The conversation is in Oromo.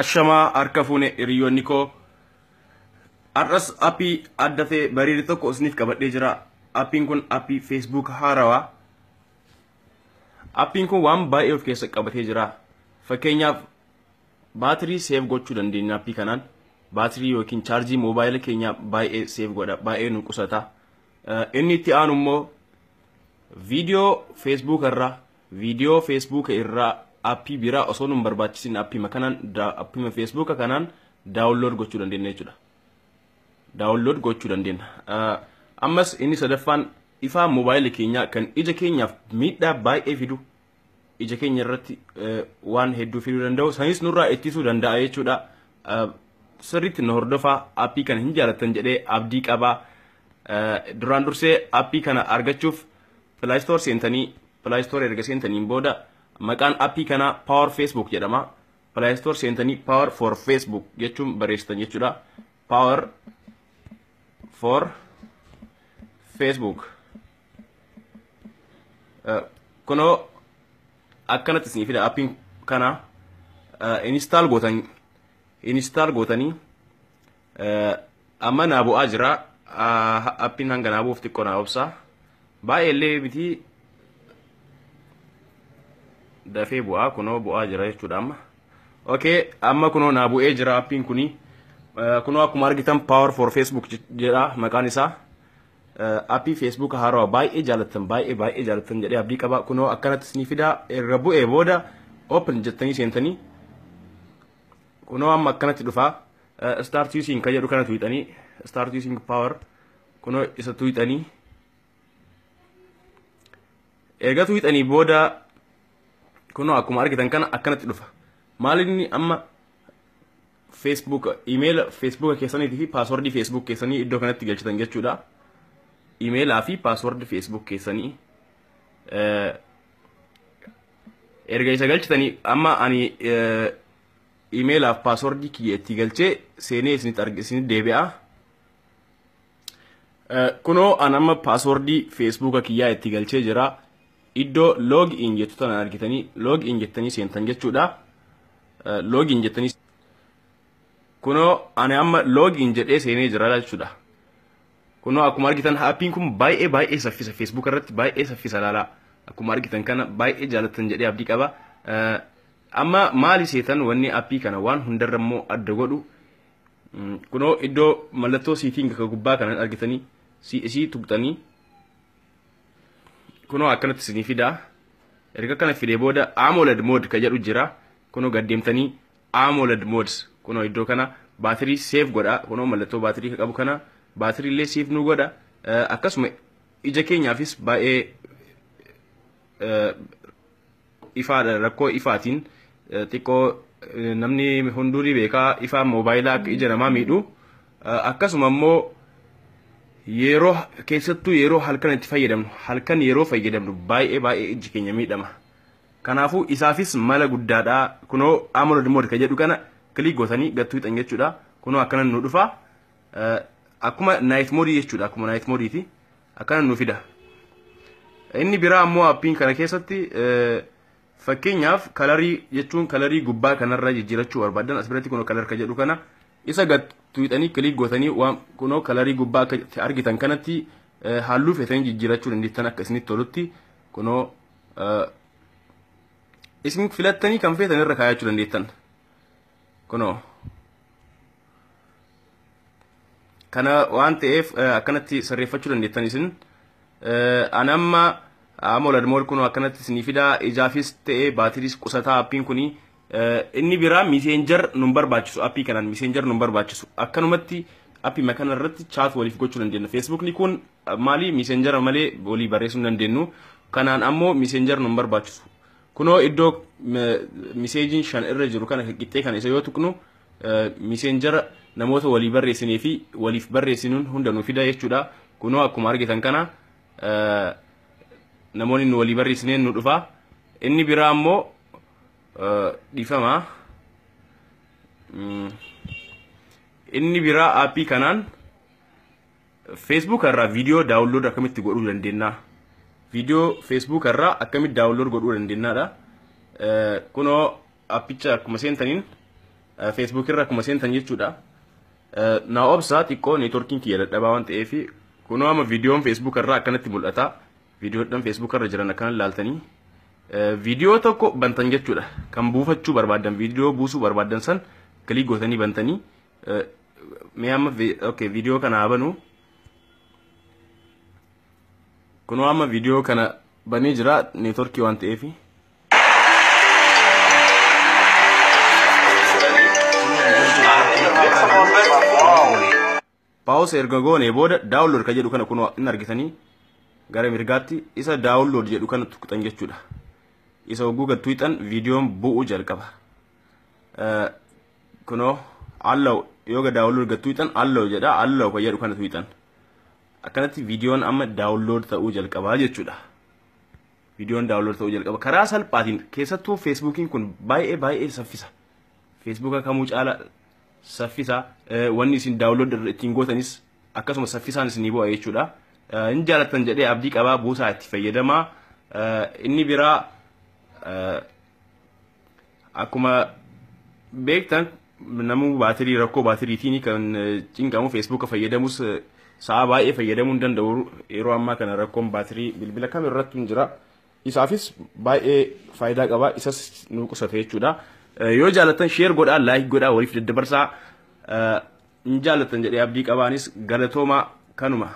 Ashamaa harka fuune hiriyoonni koo har'as appii adda ta'e bareeda tokko isiniif qabadhee jira. Appiin kun appii Facebook haarawaa. Appiin kun waan baay'ee of keessa qabatee jira. Fakkeenyaaf baatirii save gochuu dandeenya appii kanaan. Baatirii yookiin chaarjii moobaayila keenyaa baay'ee save godha, baay'ee nu qusata. Inni itti aanu immoo viidiyoo Facebook irraa viidiyoo Facebook irraa appii biraa osoo nu hin barbaachisin appii kanaan appii Facebook kanaan download gochuu dandeenya jechuudha. Download gochuu dandeenya. Ammas inni sadaffaan ifaa moobaayila keenyaa kan ija keenyaaf miidhaa baay'ee fidu ija keenya irratti waan hedduu fiduu danda'u sanis nurraa ittisuu danda'a jechuudha. Sirriitti nu hordofaa appii kana hin jaalattan jedhee abdii qabaa. Duraan dursee appii kana argachuuf Play Store seentanii Play Store erga seentaniin booda maqaan appii kanaa Power Facebook jedhama. Play Store seentanii Power for Facebook jechuun barreessitan jechuudha. Power for Facebook. Kunoo akkanatti isinii fida appiin kana install gootan install gootanii amma naa bu'aa jira. Appiin hanga naa bu'uuf xiqqoo naa obsa. Baay'ee illee miti dafee bu'aa kunoo bu'aa jira jechuudha amma. Okay, amma kunoo naa bu'ee jira appiin kuni. Kunoo akkuma argitan Power for Facebook jedha maqaan isaa. Appii Facebook haarawaa baay'ee jaalattan baay'ee baay'ee jaalattan jedhee abdii qaba. Kunoo akkanatti isinii fida erga bu'ee booda open jettanii seentanii kunoo amma akkanatti dhufa. Start using kan jedhu kana tuqxanii start using power kunoo isa tuqxanii erga tuqxanii booda kunoo akkuma argitan kana akkanatti dhufa. Maal inni amma Facebook email Facebook keessaniitii fi paaswordii Facebook keessanii iddoo kanatti galchitan jechuudha. Imeelaa fi paaswordii Facebook keessanii erga isa galchitanii amma ani imeelaa fi paaswordii kiyya itti galchee seenee isinitti deebi'a. Kunoo an amma paaswordii Facebook kiyyaa itti galchee jira. Iddoo log in jettu tana argitanii log in jettanii seentan jechuudha. Log in jettanii kunoo ani amma log in jedhee seenee jira jechuudha. Kunoo akkuma argitan appiin kun baay'ee baay'ee saffisa Facebook irratti baay'ee saffisa laalaa. Akkuma argitan kana baay'ee jaalattan jedhee abdii qaba. Amma maali seetan wanni appii kana waan hundarra immoo adda godhu kunoo iddoo mallattoo setting ka gubbaa kanan argitanii isii tuqxanii kunoo akkanatti isinii fida. Erga kana fidee booda AMOLED mode ka jedhu jira. Kunoo gad deemtanii AMOLED modes kunoo iddoo kana baatirii save godha. Kunoo mallattoo baatirii ka qabu kana baatirii illee save nu godha. Akkasuma ija keenyaafis baay'ee ifaadha rakkoo ifaatiin xiqqoo namni hunduu ni beekaa ifaa moobaayilaa akka ija namaa miidhu. Akkasuma immoo yeroo keessattuu yeroo halkan itti fayyadamnu halkan yeroo fayyadamnu baay'ee baay'ee iji keenya miidhama. Kanaafuu isaafis mala guddaadha. Kunoo AMOLED mode kan jedhu kana click gootanii gattuu hixan jechuudha. Kunoo akkana nu dhufa. Akkuma night mode jechuudha. Akkuma night modeeti. Akkana nu fida. Inni biraa ammoo appiin kana keessatti fakkeenyaaf kalarii jechuun kalarii gubbaa kanarra jijjiirachuu barbaadan as biratti kunoo color kan jedhu kana isa gattuu hixanii click gootanii waan kunoo kalarii gubbaa akka argitan kanatti halluu feetanii jijjiirachuu dandeettan akka isinitti tolutti kunoo isin filattanii kan feetan irra kaayachuu dandeettan. Kunoo kana waan ta'eef akkanatti sirreeffachuu dandeettan isin. Ani amma AMOLED mode kunoo akkanatti isinii fida ijaafis ta'ee baatiriis qusataa appiin kuni. Inni biraa Messenger nun barbaachisu appii kanaan Messenger nun barbaachisu akkanumatti appii kana irratti chat waliif gochuu dandeenya. Facebookni kun maali Messenger malee walii barreessuu hin dandeenyu. Kanaan ammoo Messenger nun barbaachisu. Kunoo iddoo miseejiin 5 irra jiru kana qixxee kana isa yoo tuqnu Messenger namoota walii barreessinee fi waliif barreessinuun hunda nu fida jechuudha. Kunoo akkuma argitan kana namoonni nu walii barreessineen nu dhufa. Inni biraa ammoo dhiifama. Inni biraa appii kanaan Facebook irraa viidiyoo download akkamitti godhuu dandeenya? Viidiyoo Facebook irraa akkamitti download godhuu dandeenyaadha. Kunoo appicha akkuma seentaniin Facebook irra akkuma seentan jechuudha. Naa obsaa, xiqqoo neetworkiin kiyya dadhabaa waan ta'eef. Kunoo amma viidiyoon Facebook irraa akkanatti mul'ata. Viidiyoodhaan Facebook irra jiran akkana ilaaltanii viidiyoo tokko bantan jechuudha. Kan buufachuu barbaaddan, viidiyoo buusuu barbaaddan san click gootanii bantanii. Mee amma, okay, viidiyoo kana haa banuu. Kunoo amma viidiyoo kana banee jira neetworkii waan ta'eef. Pause erga goonee booda download ka jedhu kana kunoo hin argitanii, gara mirgaatti isa download jedhu kana tuqxan jechuudha. Isa hogguu gad tuqxan viidiyoon bu'uu jalqaba. Kunoo allow, yoo ga download gad tuqxan allow jedha, allow ka jedhu kana tuqxan. Akkanatti viidiyoon amma download ta'uu jalqabaa jechuudha. Viidiyoon download ta'uu jalqaba. Karaa salphaatiin, keessattuu Feesbuukiin kun baay'ee baay'ee saffisa. Feesbuuka kamuu caala saffisa. Wanni isin download ittiin gootanis akkasuma saffisaan isinii bu'a jechuudha. Hin jaalattan jedhee abdii qabaa, buusaa itti fayyadamaa. Inni biraa, akkuma beektan, namni baatirii, rakkoo baatiriitiin kan cinqamu, Feesbuuka fayyadamus sa'a baay'ee fayyadamuu hin danda'u. Yeroo ammaa kana rakkoon baatirii bilbila kam irrattu hin jira. Isaafis baay'ee faayidaa qaba, isas nu qusata jechuudha. Yoo jaalattan share godhaa, like godhaa, waliif daddabarsaa. Hin jaalattan jedhee abdii qabaanis, galatoomaa, kanuma.